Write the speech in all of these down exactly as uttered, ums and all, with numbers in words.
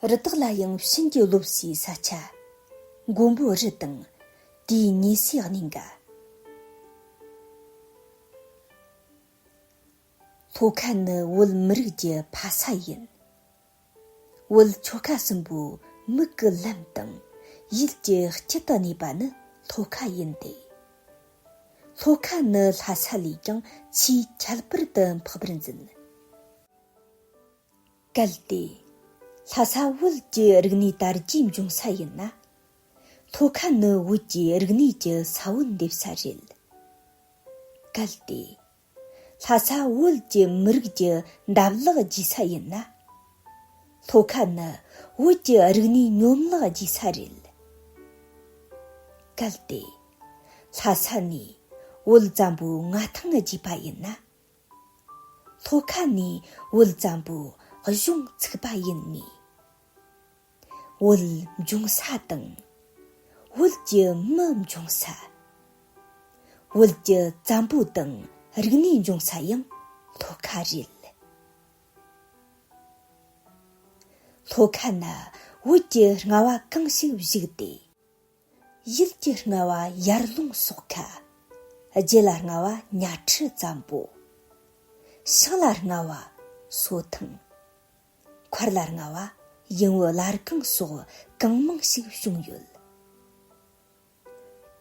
རི་དྭགས་ལ་ཡང་བྱིན་གྱིས་རློབས་སའི་ས་ཆ། མགོན་པོ་རི་དང་། དེའི་ཉེ་སའི་གནས་འགའ། ལྷོ་ཁ་ནི་བོད་མི་རིགས་ཀྱི་ཕ་ས་ཡིན། བོད་ཆོལ་ཁ་གསུམ་པོའི་མིག་གི་ལམ་དང་ཡིད་ཀྱི་དཀྱིལ་དུ་གནས་པ་ནི་ལྷོ་ཁ་ཡིན་ཏེ། ལྷོ་ཁ་ནི་ལྷ་ས་ལས་ཀྱང་ཆེས་ཁྱད་པར་དུ་འཕགས་པར་འཛིན། གལ་ཏེ། ལྷ་ས་བོད་ཀྱི་རིག་གནས་དར་རྒྱས་འབྱུང་ས་ཡིན་ན། ལྷོ་ཁ་ནི་བོད་ཀྱི་རིག་གནས་ཀྱི་ས་བོན་འདེབས་ས་རེད། གལ་ཏེ། ལྷ་ས་བོད་ཀྱི་མི་རིགས་ཀྱི་འདབ་ལག་རྒྱས་ས་ཡིན་ན། ལྷོ་ཁ་ནི་བོད་ཀྱི་རིག་གནས་སྙོམས་ལག་རྒྱས་ས་རེད། གལ་ཏེ། ལྷ་ས་ནས་བོད་ཙམ་པོའི་མངའ་ཐང་རྒྱས་པ་ཡིན་ན། ལྷོ་ཁ་ནས་བོད་ཙམ་པོའི་གཞུང་ཚུགས་པ་ཡིན་ནི། བོད་འབྱུང་ས་དང་། བོད་ཀྱི་མི་འབྱུང་ས། བོད་ཀྱི་བཙན་པོ་དང་རིག་གནས་འབྱུང་ས་ཡང་ལྷོ་ཁ་རེད། ལྷོ་ཁ་ན་བོད་ཀྱི་རྔ་བ་གང་ཞིག་བཞུགས་ཏེ། ཡུལ་གྱི་རྔ་བ་ཡར་ཀླུང་སོག་ཁ། རྒྱུད་ལ་རྔ་བ་གཉའ་ཁྲི་བཙན་པོ། ཤིང་ལ་རྔ་བ་སོ་ཐང་། མཁར་ལ་རྔ་བ་ཡུམ་བུ་བླ་སྒང་སོགས་གང་མང་ཞིག་བྱུང་ཡོད།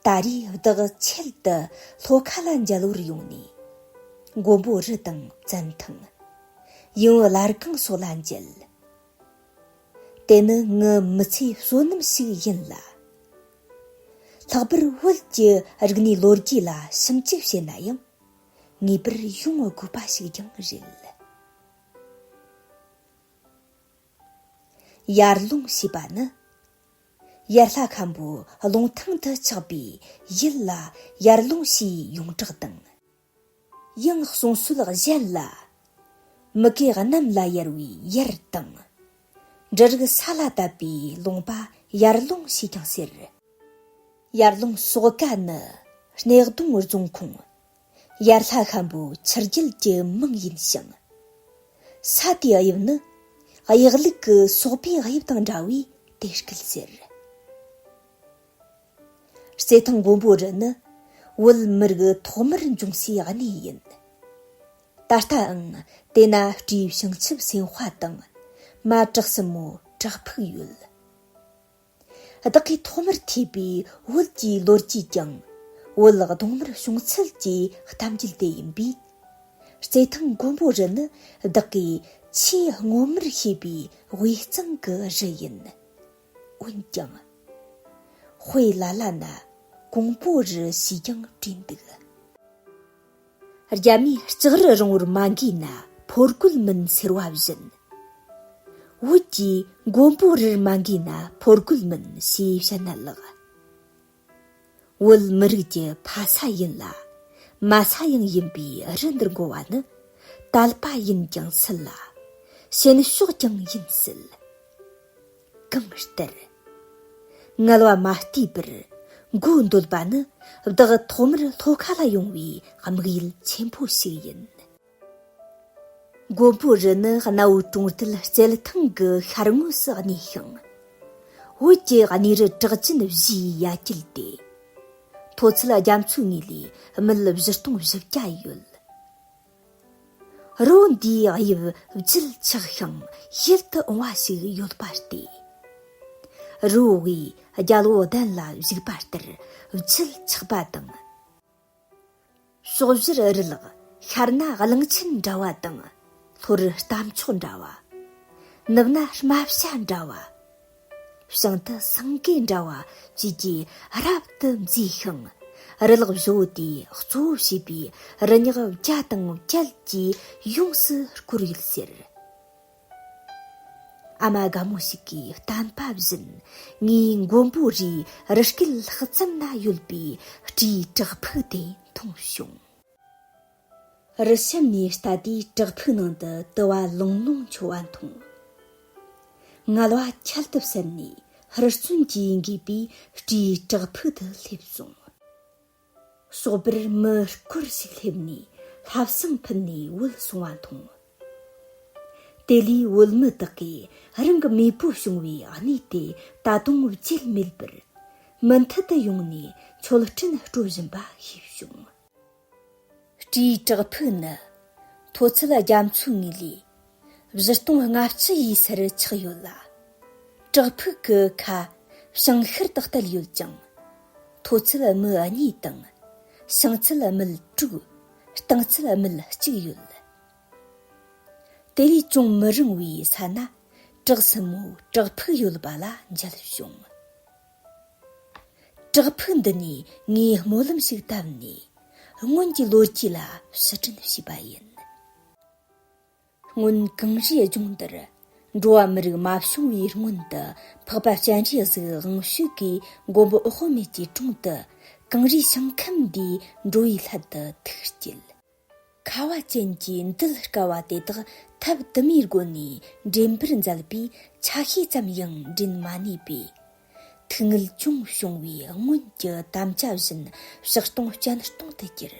ད་རེས་བདག་ཆེད་དུ་ལྷོ་ཁ་ལ་མཇལ་བར་ཡོང་ནས། མགོན་པོ་རི་དང་བཙན་ཐང་། ཡུམ་བུ་བླ་སྒང་སོགས་ལ་མཇལ། དེ་ནི་ངའི་མི་ཚེའི་བསོད་ནམས་ཤིག་ཡིན་ལ། ལྷག་པར་བོད་ཀྱི་རིག་གནས་ལོ་རྒྱུས་ལ་ཞིབ་འཇུག་བྱེད་ན་ཡང་ངེས་པར་ཡོང་དགོས་པ་ཞིག་ཀྱང་རེད། ཡར་ཀླུང་ཞེས་པ་ནི། ཡར་ལྷ་ཤམ་པོའི་ཀླུང་ཐང་དུ་ཆགས་པའི་ཡུལ་ལ་ཡར་ཀླུང་ཞེས་ཡོངས་གྲགས་དང་། ཡང་གསུང་སྲོལ་གཞན་ལ། མུ་གེ་གནམ་ལ་ཡར་བའི་ཡར་དང་། འབྲུ་རིགས་ས་ལ་བཏབ་པའི་ལུང་པ་ཡར་ཀླུང་ཞེས་ཀྱང་ཟེར། ཡར་ཀླུང་སོག་ཀ་ནི་སྣེ་གདོང་རྫོང་ཁོངས་ཡར་ལྷ་ཤམ་པོའི་ཆུ་རྒྱུད་ཀྱི་མིང་ཡིན་ཞིང་། ས་དེའི་དབྱིབས་ནི་གཡག་ལུག་གི་སོག་པོའི་དབྱིབས་དང་འདྲ་བས་དེ་སྐད་ཟེར། རྩེ་ཐང་མགོན་པོ་རི་ནི་བོད་མི་རིགས་ཐོག་མར་འབྱུང་སའི་གནས་ཡིན། ད་ལྟའང་དེ་ན་སྤྲེའུ་བྱང་ཆུབ་སེམས་དཔའ་དང་མ་བྲག་སྲིན་མོ་བྲག་ཕུག་ཡོད། བདག་གིས་ཐོག་མར་ཐོས་པའི་བོད་ཀྱི་ལོ་རྒྱུས་ཀྱང་བོད་གདོང་དམར་བྱུང་ཚུལ་གྱི་གཏམ་རྒྱུད་དེ་ཡིན་པས། རྩེ་ཐང་མགོན་པོ་རི་ནི་བདག་གིས་ཆེས་སྔོན་མར་ཤེས་པའི་དབུས་གཙང་གི་རི་ཡིན། འོན་ཀྱང་། དཔེ་ལ་ལ་ན་ཀོང་པོ་རི་ཞེས་ཀྱང་བྲིས་འདུག་རྒྱ་མིས་ལྕགས་རི་རིང་བོར་མ་འགོས་ན་ཕོ་རྒོད་མིན་ཟེར་བ་བཞིན། བོད་ཀྱིས་མགོན་པོ་རིར་མ་འགོས་ན་ཕོ་རྒོད་མིན་ཞེས་བཤད་ན་ལགས། བོད་མི་རིགས་ཀྱི་ཕ་ས་ཡིན་ལ། མ་ས་ཡང་ཡིན་པའི་རི་འདིར་འགོ་བ་ནི་དད་པ་ཡིན་ཀྱང་སྲིད་ལ། ཞེན་ཕྱོགས་ཀྱང་ཡིན་སྲིད། གང་ལྟར། ངལ་བ་མ་བལྟས་པར་མགོ་འདོད་པ་ནི་བདག་ཐོག་མར་ལྷོ་ཁ་ལ་ཡོང་བའི་དམིགས་ཡུལ་ཆེན་པོ་ཞིག་ཡིན། མགོན་པོ་རི་ནི་གནའ་བོའི་གྲོང་རྡལ་རྩེད་ཐང་གི་ཤར་ངོས་སུ་གནས་ཤིང་། བོད་ཀྱི་གནས་རི་གྲགས་ཅན་བཞིའི་ཡ་གྱལ་ཏེ། མཐོ་ཚད་རྒྱ་མཚོའི་ངོས་ལས་མིལ་བཞི་སྟོང་བཞི་བརྒྱ་ཡོད། རི་བོ་འདིའི་དབྱིབས་བརྗིད་ཆགས་ཤིང་ཡིད་དུ་འོང་བ་ཞིག་ཡོད་པ་སྟེ། རི་བོ་དབུས་རྒྱལ་པོ་གདན་ལ་བཞུགས་པ་ལྟར་བརྗིད་ཆགས་པ་དང་། ཕྱོགས་བཞིར་རི་ལག་ཤར་ན་གླང་ཆེན་འདྲ་བ་དང་། ལྷོར་རྟ་མཆོག་འདྲ་བ། ནུབ་ན་རྨ་བྱ་འདྲ་བ། བྱང་དུ་སེང་གེ་འདྲ་བ་བཅས་ཀྱིས་རབ་ཏུ་མཛེས་ཤིང་། རི་ལག་བཞི་བོ་དེས་གཙོ་བོ་བྱས་པའི་རི་ཉག་བརྒྱ་དང་བརྒྱད་ཀྱིས་ཡོངས་སུ་བསྐོར་ཡོད་ཟེར། ཨ་མ་དགའ་མོ་ཞིག་གིས་བསྟན་པ་བཞིན་ངའི་མགོན་པོ་རིའི་རི་སྐེད་ལྷག་ཙམ་ན་ཡོད་པའི་སྤྲེའུ་བྲག་ཕུག་དེ་མཐོང་བྱུང་། རི་གཤམ་ནས་ལྟ་དུས་བྲག་ཕུག་ནང་དུ་དུ་བ་ལིང་ལིང་འཕྱོ་བ་མཐོང་། ངལ་བ་ཁྱད་དུ་བསད་ནས་ཧུར་བརྩོན་གྱིས་འགོས་པའི་སྤྲེའུ་བྲག་ཕུག་ཏུ་སླེབས་སོང་། ཟོག་པར་མི་སྐོར་ཞིག་སླེབས་ནས་ལྷ་བསང་ཕུལ་ནས་བུད་སོང་བ་མཐོང་། དེ་ལས་བོད་མི་དག་གིས་རང་གི་མེས་པོ་བྱུང་བའི་གནས་དེ་ད་དུང་བརྗེད་མེད་པར་མུ་མཐུད་དུ་ཡོང་ནས་མཆོད་སྤྲིན་སྤྲོད་བཞིན་པ་ཤེས་བྱུང་། སྤྲེའུ་བྲག་ཕུག་ནི་མཐོ་ཚད་རྒྱ་མཚོའི་ངོས་ལས་བཞི་སྟོང་ལྔ་བཅུ་ཡས་སར་ཆགས་ཡོད་ལ། བྲག་ཕུག་གི་ཁ་བྱང་ཤར་དུ་བལྟས་ཡོད་ཅིང་། མཐོ་ཚད་སྨི་གཉིས་དང་། བྱང་ཚད་སྨི་དྲུག། རྟིང་ཚད་སྨི་གཅིག་ཡོད། དེ་ལས་ཅུང་མི་རིང་བའི་ས་ན་བྲག་སྲིན་མོ་བྲག་ཕུག་ཡོད་པ་ལ་མཇལ་བྱུང་། བྲག་ཕུག་འདི་ནས་ངས་སྨོན་ལམ་ཞིག་བཏབ་ནས་སྔོན་གྱི་ལོ་རྒྱུས་ལ་ཕྱིར་དྲན་ཞུས་པ་ཡིན། སྔོན་གངས་རིའི་ལྗོངས་འདིར་འགྲོ་བ་མི་རིགས་མ་བྱུང་བའི་སྔོན་དུ་འཕགས་པ་སྤྱན་རས་གཟིགས་དབང་ཕྱུག་གིས་མགོན་པོ་འོད་དཔག་མེད་ཀྱི་དྲུང་དུ་གངས་རིའི་ཞིང་ཁམས་འདིའི་འགྲོ་བའི་སླད་དུ་ཐུགས་བསྐྱེད། ཁ་བ་ཅན་གྱི་འདུལ་དཀའ་བ་དེ་དག་ཐབས་དུ་མའི་སྒོ་ནས་འདྲེན་པར་མཛད་པའི་ཆ་ཤས་ཙམ་ཡང་འདྲེན་མ་ནུས་པས། ཐུགས་ངལ་ཅུང་བྱུང་བའི་སྔོན་གྱི་དམ་བཅའ་བཞིན་ཕྱིར་གཏོང་སྤྱན་གཏོང་དུ་གྱུར།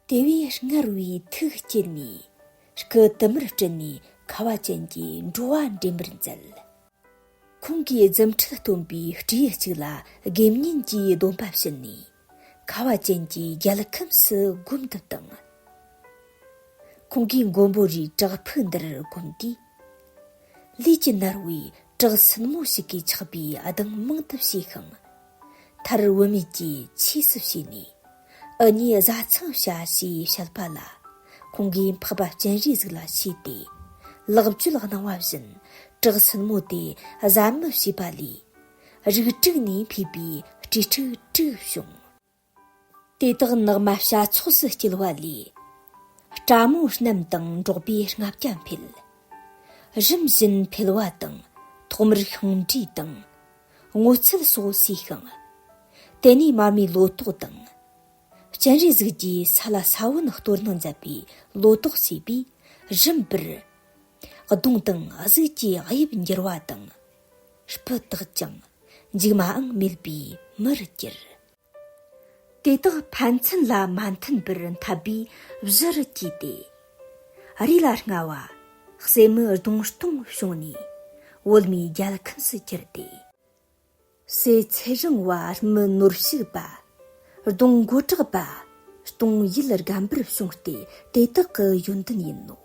དེ་བས་སྔར་བས་ཐུགས་བསྐྱེད་ནས་སྐུ་དུ་མར་སྤྲུལ་ནས་ཁ་བ་ཅན་གྱི་འགྲོ་བ་འདྲེན་པར་མཛད། ཁོང་གིས་རྫུ་འཕྲུལ་སྟོན་པའི་སྤྲེའུ་གཅིག་ལ་དགེ་བསྙེན་གྱི་སྡོམ་པ་བྱིན་ནས་ཁ་བ་ཅན་གྱི་རྒྱལ་ཁམས་སུ་སྒོམ་དུ་བཏང་། ཁོང་གིས་མགོན་པོ་རིའི་བྲག་ཕུག་འདིར་སྒོམ་དུས། ལུས་ཀྱི་ནར་བའི་བྲག་སྲིན་མོ་ཞིག་གིས་ཆགས་པའི་གདངས་མང་དུ་བྱས་ཤིང་། མཐར་བུད་མེད་ཀྱི་ཆས་སུ་བྱས་ནས་འུ་གཉིས་བཟའ་ཚང་བྱ་ཞེས་བཤད་པ་ལ། ཁོང་གིས་འཕགས་པ་སྤྱན་རས་གཟིགས་ལ་ཞུས་ཏེ། ལེགས་བཅོལ་གནང་བ་བཞིན་བྲག་སྲིན་མོ་དེ་བཟའ་མི་བྱས་པ་ལས། རིགས་དྲུག་ནས་ཕེབས་པའི་སྤྲེའུ་ཕྲུག་དྲུག་བྱུང་། དེ་དག་ནགས་མ་བྱ་ཚོགས་སུ་སྐྱེལ་བ་ལས། སྤྲ་མོ་རྣམས་དང་འགྲོགས་པའི་ལྔ་བརྒྱ་འཕེལ། རིམ་བཞིན་འཕེལ་བ་དང་ཐོག་མར་ཤིང་འབྲས་དང་། སྔོ་ཚལ་སོགས་བསྲེས་ཤིང་། དེ་ནས་མར་མེའི་ལོ་ཏོག་དང་། སྤྱན་རས་གཟིགས་ཀྱིས་ས་ལ་ས་བོན་གཏོར་ནི་མཛད་པའི་ལོ་ཏོག་བསྲེས་པས་རིམ་པར། གདོང་དང་གཟུགས་ཀྱི་དབྱིབས་འགྱུར་བ་དང་། སྤུ་དག་ཅིང་མཇུག་མའང་མེད་པའི་མི་རུ་གྱུར། དེ་དག་ཕན་ཚུན་ལ་མ་མཐུན་པར་འཐབ་པས་བཞི་རུ་གྱེས་ཏེ། རུས་ལ་རྔ་བ། སྲེ་མི་གདོང་སྟོང་བྱུང་ནས་བོད་མིའི་རྒྱལ་ཁམས་སུ་གྱུར་ཏེ། སྲེ་ཚེ་རིང་བ་རྨུ་ནོར་ཕྱུག་པ། གདོང་མགོ་བྲག་པ། གདོང་ཡུལ་རྒན་པར་བྱུང་སྟེ་དེ་དག་གི་ཡོན་ཏན་ཡིན་ནོ།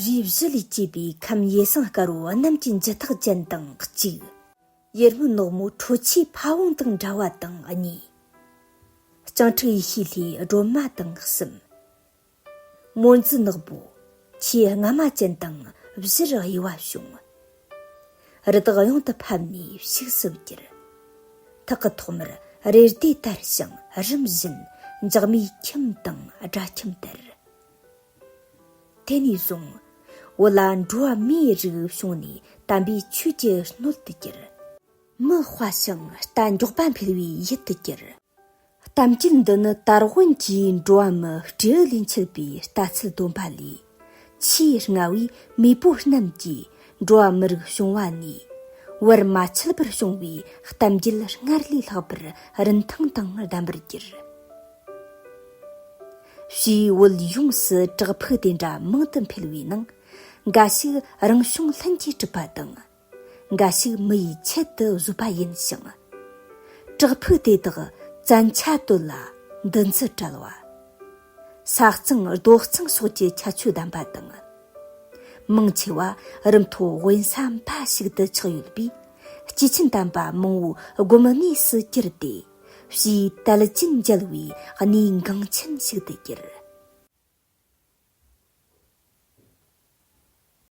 རུས་བཞི་ལས་གྱེས་པའི་ཁམས་ཡེ་སངས་དཀར་བོ་གནམ་གྱི་འཇུ་ཐག་ཅན་དང་གཅིག། ཡེར་མོ་ནག་མོ་ཁྲོ་ཆུའི་ཕ་བོང་དང་འདྲ་བ་དང་གཉིས། སྤྱང་ཕྲུག་ཡེ་ཤེས་ལྷའི་སྒྲོལ་མ་དང་གསུམ། མོན་རྫི་ནག་པོ་ཆུའི་རྔ་མ་ཅན་དང་བཞིར་དབྱེ་བ་བྱུང་། རི་དྭགས་གཡང་དུ་ཕབ་ནས་ཕྱུགས་སུ་གྱུར། ཐག་གི་ཐོག་མར་རེ་ལྡེ་དར་ཞིང་རིམ་བཞིན་འཇག་མའི་ཁྱིམ་དང་སྦྲ་ཁྱིམ་དར། དེ་ནས་བཟུང་བོད་ལ་འགྲོ་བ་མིའི་རིགས་བྱུང་ནས་དམ་པའི་ཆོས་ཀྱི་སྣོད་དུ་གྱུར། མི་དཔའ་ཞིང་རྟ་མགྱོགས་པ་འཕེལ་བའི་ཡུལ་དུ་གྱུར། གཏམ་རྒྱུད་འདི་ནི་དར་དབོན་གྱིས་འགྲོ་བ་མི་སྤྲེའུ་ལས་འཆད་པའི་ལྟ་ཚུལ་འདོམས་པ་ལས། ཆེས་སྔ་བའི་མེས་པོ་རྣམས་ཀྱིས་འགྲོ་བ་མི་རིགས་བྱུང་བ་ནས་བར་མ་ཆད་པར་བྱུང་བའི་གཏམ་རྒྱུད་སྔར་ལས་ལྷག་པར་རིན་ཐང་དང་ལྡན་པར་གྱུར། ཕྱིས་བོད་ཡོངས་སུ་བྲག་ཕུག་དེ་འདྲ་མང་དུ་འཕེལ་བའི་ནང་། འགའ་ཞིག་རང་བྱུང་ལྷུན་གྱིས་གྲུབ་པ་དང་། འགའ་ཞིག་མི་ཡིས་ཆེད་དུ་བཟོས་པ་ཡིན་ཞིང་། བྲག་ཕུག་དེ་དག་བཙན་ཆ་དོད་ལ་འདུ་འཛི་བྲལ་བ། ས་གཙང་རྡོ་གཙང་སོགས་ཀྱི་ཁྱད་ཆོས་ལྡན་པ་དང་། མང་ཆེ་བ་རི་མཐོ་དབེན་ས་འབའ་ཞིག་ཏུ་ཆགས་ཡོད་པས། སྐྱེས་ཆེན་དམ་པ་མང་བོ་སྒོམ་གནས་སུ་གྱུར་ཏེ། ཕྱིས་དད་ཅན་མཇལ་བའི་གནས་འགངས་ཆེན་ཞིག་ཏུ་གྱུར།